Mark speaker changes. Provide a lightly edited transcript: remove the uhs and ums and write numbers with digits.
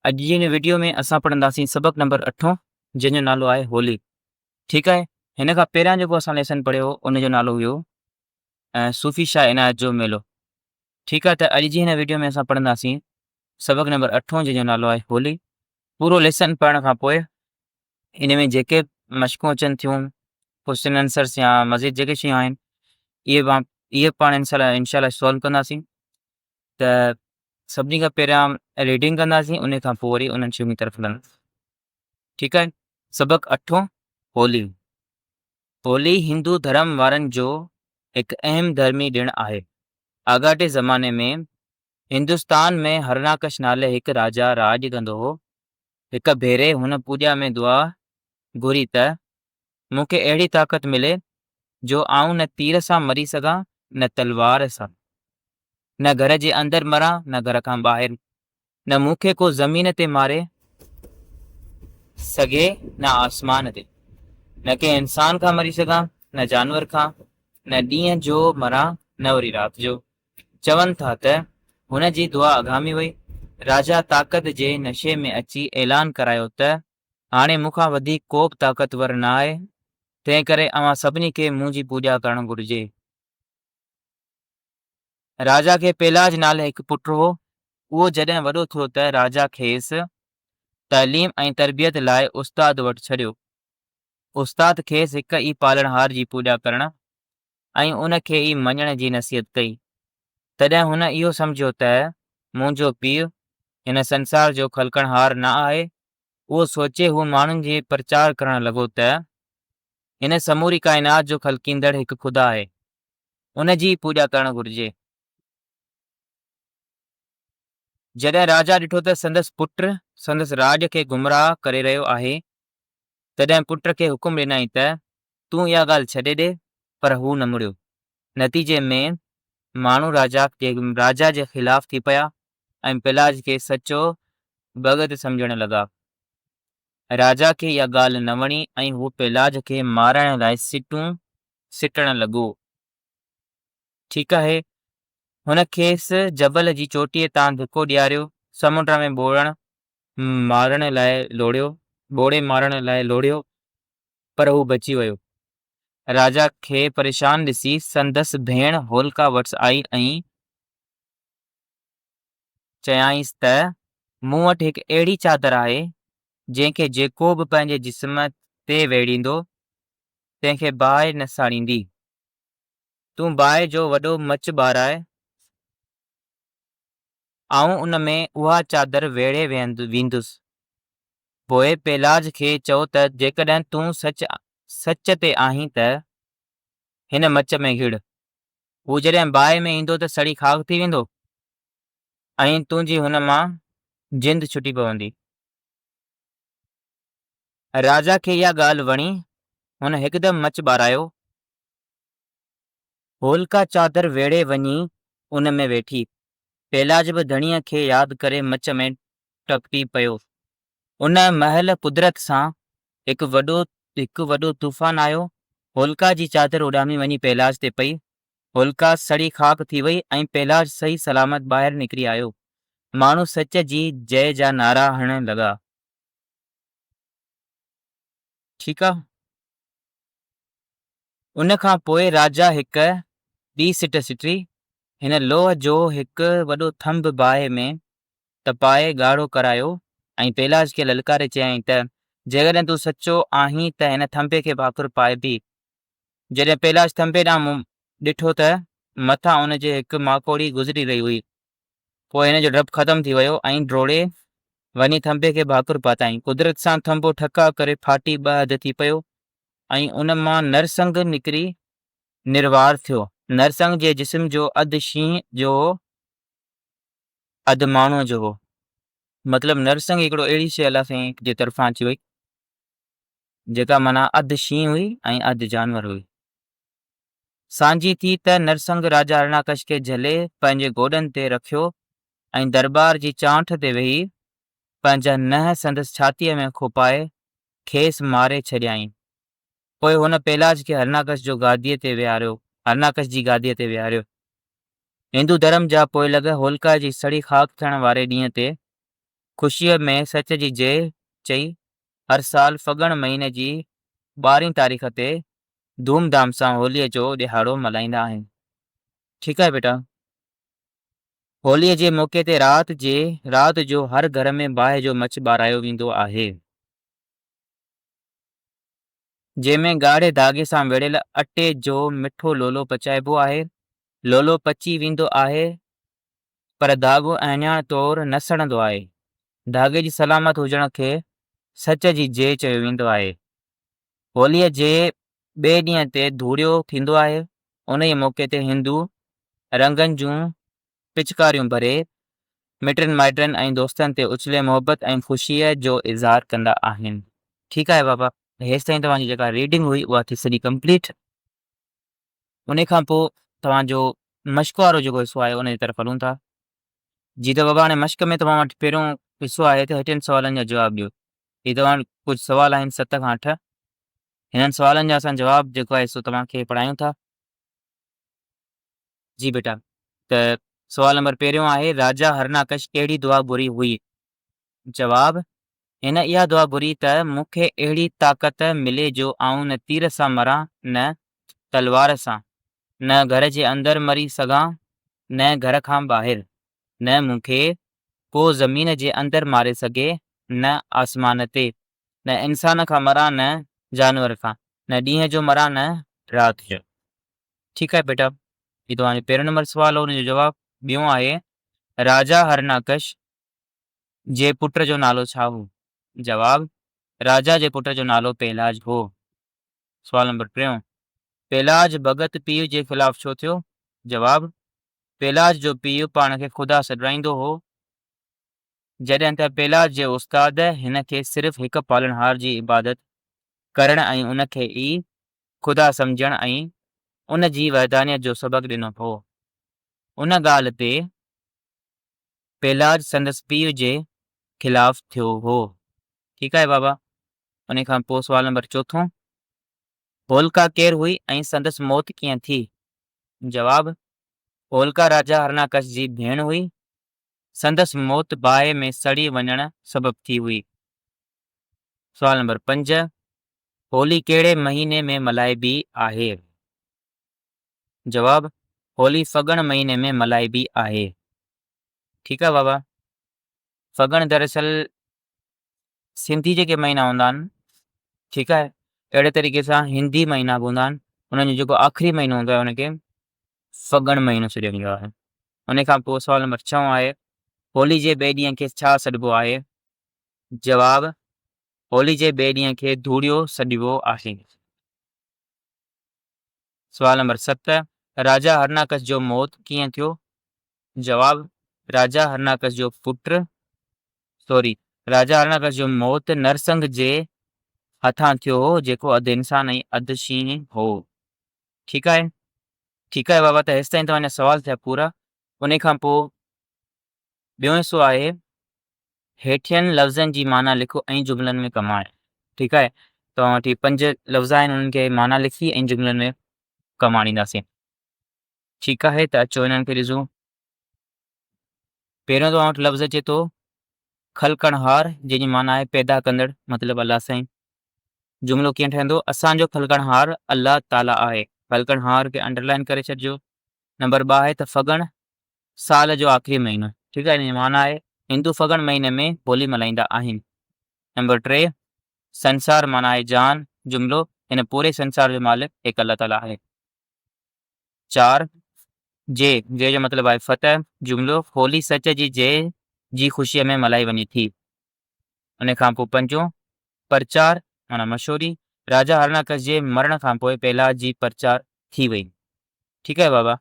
Speaker 1: اڄ جي هن وڊيو ۾ اسان پڙهنداسين سبق نمبر اٺون جنهن جو نالو آهي هولي. ٺيڪ آهي هن کان پهريان جيڪو اسان ليسن پڙهيو هو ان جو نالو هيو صوفي شاهه عنايت جو ميلو. ٺيڪ آهي ته اڄ جي هن وڊيو ۾ اسان پڙهنداسين سبق نمبر اٺون جنهن جو نالو آهي هولي. پورو ليسن پڙهڻ کان پوء ان ۾ جيڪي مشقون اچن ٿيون ڪوشچن آنسرس يا مزيد جيڪي شيون آهن اهي به اهي پاڻ انشاء الله انشاء الله سالو ڪنداسين ته سڀني کان پهريان ريڊنگ ڪنداسين ان کان پوء وري انهن شين جي طرف هلنداسين ٺيڪ آهي سبق اٺون هولي هولي هندو ڌرم وارن جو هڪ اهم ڌرمي ڏڻ آهي آڳاٽي زماني ۾ هندستان ۾ هرناڪش نالي هڪ راجا راڄ ڪندو هو هڪ ڀيري هن پوڄا ۾ دعا گهري ته، مون کي اهڙي طاقت ملي جو آئون نه تير سان مري سگهان نه تلوار سان، نه گهر جي اندر مران نه گهر کان ٻاهر، نه مون کي ڪو زمين تي ماري سگهي نه آسمان تي، نه ڪنهن انسان کان مري سگهان نه جانور کان، نه ڏينهن جو مران نه وري رات جو. چون ٿا ته هن جي دعا اگهامي وئي. راجا طاقت جي نشي ۾ اچي اعلان ڪرايو ته هاڻي مون کان وڌيڪ ڪو به طاقتور نه آهي، تنهنڪري اوهان سڀني کي منهنجي پوڄا ڪرڻ گهرجي. راجا کي پيلاج نالي هڪ پٽ هو. اهو جڏهن وڏو ٿيو ته راجا کيس تعليم ۽ تربيت لاء استاد وٽ ڇڏيو. استاد کيس هڪ ئي پالڻهار جي پوڄا ڪرڻ ۽ ان کي ئي مڃڻ جي نصيحت ڪئي. تڏهن هن اهو سمجهيو ته منهنجو پيء هن سنسار جو خلقڻهار نه آهي. اهو سوچي هو ماڻهن جي پرچار ڪرڻ لڳو ته هن سموري ڪائنات جو خلقيندڙ هڪ خدا آهي، ان جي ئي پوڄا ڪرڻ گهرجي. جڏهن راجا ڏٺو ته سندس پٽ سندس راڄ کي گمراهه ڪري رهيو آهي، تڏهن پٽ کي حڪم ڏنائين ته تون اها ڳالهه ڇڏي ڏي، پر هو نه مڙيو. نتيجي ۾ ماڻهو راجا راجا جي خلاف ٿي پيا ۽ پلاج کي سچو ڀڳت سمجهڻ لڳا. راجا کي اها ڳالهه نه وڻي ۽ هو پلاج کي مارائڻ لاء سٽون سٽڻ لڳو. ٺيڪ آهي. هن کيس جبل جي چوٽيء تان ڌڪو ڏياريو، سمنڊ ۾ ٻوڙڻ مارڻ لاء لوڙهيو، ٻوڙي مارڻ لاء لوڙهيو، پر هو بچي ويو. راجا کي پريشان ڏسي سندس ڀيڻ هولڪا وٽس آئي ۽ چيائينس ته، مون وٽ هڪ اهڙي چادر آهي، جنهن کي جيڪو به پنهنجي جسم تي ويڙهيندو، تنهن کي باهه نه ساڙيندي. تون باهه جو وڏو مچ ٻاراء، آئون ان ۾ اها چادر ويڙهي ويندس. پوء پيلاج کي چئو ته جيڪڏهن تون سچ سچ تي آهين ته هن مچ ۾ گهڙ. هو جڏهن باهه ۾ ايندو ته سڙي خاڪ ٿي ويندو ۽ تنهنجي هن مان جند ڇٽي پوندي. راجا کي اها ڳالهه وڻي. هن هڪدم مچ ٻارايو. هولڪا چادر ويڙهي وڃي ان ۾ ويٺي. پيلاج به ڌڻيء کي ياد ڪري مچ ۾ ٽپي پيو. ان مهل قدرت سان هڪ وڏو هڪ وڏو طوفان آيو. هولڪا جي چادر اڏامي وڃي پيلاج تي پئي. هولڪا سڙي خاڪ ٿي وئي ۽ پيلاج صحيح سلامت ٻاهر نڪري آيو. ماڻهو سچ جي جئه جا نعرا هڻڻ لڳا. ٺيڪ آ. ان کان پوء راجا هڪ ٻي سٽ سٽي. هن لوهه جو هڪ وڏو ٿنڀ باهه ۾ تپائي ڳاڙهو ڪرايو ۽ پيلاج کي للڪاري چيائين ته، جيڪڏهن تون سچو آهين ته هن ٿنڀي کي ڀاڪر پائي بيهه. جڏهن پيلاج ٿنڀي ڏانهن ڏٺو ته مٿان ان جي هڪ ماڪوڙي گذري رهي هئي. پوء هن جو ڊپ ختم ٿي ويو ۽ ڊوڙي وڃي ٿنڀي کي ڀاڪر پاتائين. قدرت سان ٿنڀو ٺڪاء ڪري ڦاٽي ٻه اڌ ٿي پيو ۽ ان مان نرسنگ نڪري نروار ٿيو. نرسنگ جي جسم جو اڌ شينهن جو هو، اڌ ماڻهوء جو هو. مطلب نرسنگ هڪڙو اهڙي شيء الله سائين جي طرفان اچي وئي، جيڪا معنيٰ اڌ شينهن هئي ۽ اڌ جانور هئي. سانجهي ٿي ته نرسنگ راجا هرڻاڪش کي جهلي پنهنجي گوڏن تي رکيو ۽ درٻار جي چانئٺ تي ويهي پنهنجا ننهن سندس ڇاتيء ۾ کوپائي کيس ماري ڇڏيائين. پوء هن پيلاج کي هرناڪش جو گاديء تي ويهاريو هرناڪش جي گاديء تي ويهاريو. هندو ڌرم جا پوئلڳ هولڪا جي سڙي خاڪ ٿيڻ واري ڏينهن تي. خوشيء ۾ سچ جي جئه چئي هر سال ڦڳڻ مهيني جي ٻارهين تاريخ تي ڌوم ڌام سان هوليء جو ڏهاڙو ملهائيندا آهن. ٺيڪ آهي بيٽا. هوليء جي موقعي تي رات جي رات جو هر گهر ۾ باهه جو مچ ٻارايو ويندو آهي. جنهن ۾ ڳاڙهي ڌاڳي سان ويڙهيل اٽي جو مٺو لولو پچائبو آهي. لولو پچي ويندو آهي پر ڌاڳو اهڃاڻ طور نه سڙندو آهي. ڌاڳي جي سلامت هجڻ کي سچ جي جئه چيو ويندو آهي. هوليء جي ٻئي ڏينهن تي ڌوڙيو ٿيندو آهي. انهيء موقعي تي هندو رنگن جون پچڪاريون ڀري مٽن مائٽن ۽ دوستن تي اڇلي محبت ۽ خوشيء جو اظهار ڪندا آهن. ٺيڪ آهي بابا هيستائين توهان جي جيڪا ريڊنگ هئي اها ٿي سڄي ڪمپليٽ. انهي کان پوء توهان جو مشق وارو جيڪو حصو آهي ان جي طرف هلون ٿا. جي ته بابا هاڻي مشق ۾ توهان وٽ پهريون حصو آهي ته هيٺين سوالن جا جواب ڏيو. هي توهان وٽ ڪجهه سوال آهن ست کان اٺ. هنن سوالن جا اسان جواب جيڪو آهي سو توهان کي پڙهايون ٿا. جي بيٽا ته سوال نمبر پهريون آهي راجا هرناڪش ڪهڙي دعا گهري هئي؟ جواب، هن اها دعا گهري ته مون کي اهڙي طاقت ملي جو آئون نه تير سان مران نه تلوار سان، نه گهر جي اندر مري سگهان نه گهر کان ٻاهر، نه مون کي ڪو زمين جي اندر ماري سگهي نه آسمان تي، نه انسان کان مران نه جانور کان، نه ڏينهن جو مران نه رات جو. ٺيڪ آهي بيٽا، هي توهان جو پهريون نمبر سوال هو ان جو جواب. ٻيون آهي راجا هرناڪش جي پٽ جو نالو ڇا هو؟ جواب، راجا جي پٽ جو نالو پهلاج هو. سوال نمبر ٽيون، پهلاج ڀڳت پيء جي خلاف ڇو ٿيو؟ جواب، پهلاج جو پيء پاڻ کي خدا سڏرائيندو هو، جڏهن ته پهلاج جي استاد هن کي صرف هڪ پالڻهار جي عبادت ڪرڻ ۽ ان کي ئي خدا سمجهڻ ۽ ان جي وحدانيت جو سبق ڏنو هو. ان ڳالهه تي پهلاج سندس پيء جي خلاف ٿيو هو. ٺيڪ آهي بابا. انهي کان پوء سوال نمبر چوٿون، هولڪا ڪير هئي ۽ سندس موت ڪيئن ٿي؟ جواب، هولڪا راجا هرناڪش جي ڀيڻ هئي. سندس موت باهه ۾ سڙي وڃڻ سبب ٿي هئي. سوال نمبر پنج، هولي ڪهڙي مهيني ۾ ملهائبي آهي؟ جواب، هولي ڦڳڻ مهيني ۾ ملهائبي آهي. ٺيڪ آهي بابا. ڦڳڻ دراصل سنڌي جيڪي مهينا هوندا آهن ٺيڪ آهي اهڙي طريقي سان هندي مهينا به هوندا آهن انهن جو جيڪو آخري مهينو هوندو آهي ان کي ڦڳڻ مهينو سڏيو ويندو آهي. ان کان پوء سوال نمبر ڇهون آهي هولي جي ٻئي ڏينهن کي ڇا سڏبو آهي؟ جواب، هولي جي ٻئي ڏينهن کي ڌوڙيو سڏبو آهي. سوال نمبر ست، راجا هرناڪش جو موت ڪيئن ٿيو؟ جواب، راجا هرناڪش جو پٽ سوري راجا هرناڪش جو موت نرسنگ جي هٿان ٿيو هو جيڪو اڌ انسان ۽ اڌ شينهن هو. ٺيڪ آهي؟ ٺيڪ آهي بابا ته هيستائين توهان جا سوال ٿيا پورا انهي کان پوء ٻيون حصو آهي هيٺين لفظن جي معنيٰ لکو ۽ جملن ۾ ڪم آڻيو. ٺيڪ آهي توهان وٽ هي پنج لفظ آهن انهن کي معنيٰ لکي ۽ جملن ۾ ڪم آڻينداسين. ٺيڪ آهي ته اچو انهن کي ڏسون. پهريون توهان وٽ لفظ اچي ٿو خلقڻهار جنهن جي معنيٰ آهي پيدا ڪندڙ مطلب الله سائين. جملو ڪيئن ٺهندو اسان جو خلقڻهار الله تعاليٰ آهي. خلقڻهار کي انڊرلائن ڪري ڇڏجو. نمبر ٻه آهي ته ڦڳڻ سال جو آخري مهينو ٺيڪ آهي ان جي معنيٰ آهي هندو ڦڳڻ مهيني ۾ هولي ملهائيندا آهن. نمبر 3 سنسار معنيٰ آهي جهان جملو هن پوري سنسار جو مالڪ هڪ الله تعاليٰ آهي. 4 جي جي جو مطلب آهي فتح جملو هولي سچ جي جي جي خوشيء ۾ ملهائي وڃي ٿي. ان کان پوء پنجون پرچار معنيٰ مشهوري راجا هرناڪش جي مرڻ کان پوء پهلاج جي پرچار ٿي وئي. ٺيڪ آهي بابا.